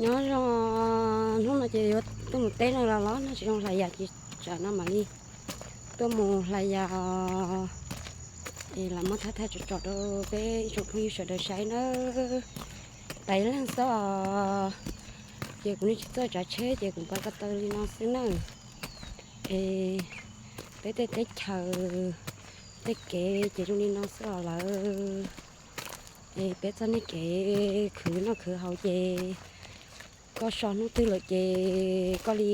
Nyob zoo, hnub no ces yuav tuaj mus teb no los los no tsis zoo hlais yam ces tsam no mam li tuaj mus hlais yam es los muab thaij thaij tsom tsom rau peb ib tsoom phooj ywg sawv daws saib nawb. Tais leej xwb os, ces kuv ne tsis txawj tsav tsheb ces kuv npaj ko taw li no xwb nawb. Es peb tej teb chaws tej kev ces zoo li no xwb os lawm. Es peb txoj niag kev khwv noj khwv haus ces koj so hnub twg lawm ces koj li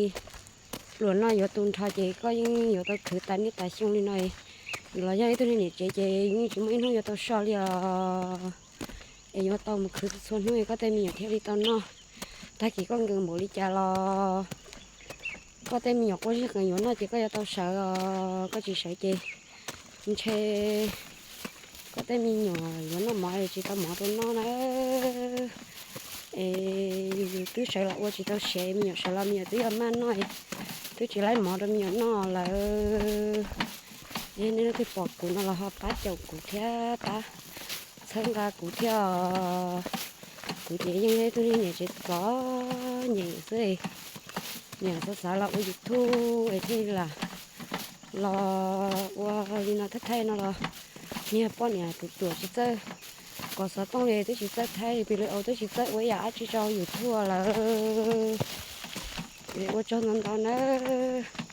luam noj yuav tu nrho ces koj yeej yuav tau khwv tas niaj tas xyoo li no. Los yog ib tug niam tsev ces yeej tsis muaj ib hnub yuav tau so li os. Es yuav tau mus khwv txhua hnub koj tej me nyuam thiaj li tau noj. Tag kis koj nkees npaum li cas los koj tej me nyuam quaj zij qees yuav noj ces koj yuav tau sawv os, koj tsis sawv ces ntshe koj tej me nyuam yuav noj mov es tsis tau mov rau noj na. Es yus twb sawv los ua tsis tau siav, me nyuam sawv los me nyuam twb yuav maj noj, twb tsis laib mov rau me nyuam noj lawm. Es nej leej twg pom kuv no los ho pab caum kuv thiab pab txhawb nqa kuv thiab os. Kuv ces yeej yog ib tug niag niam tsev txom nyem xwb, niam xav xav los ua YouTube es thiaj lam los ua li no thaij thaij no los niag poj niam ruam ruam tsis txawj kov xov tooj li twb tsis txawj thaij video twb tsis txawj ua ib yam dab tsi rau YouTube lawm. Ua tsaug ntau ntau nawb.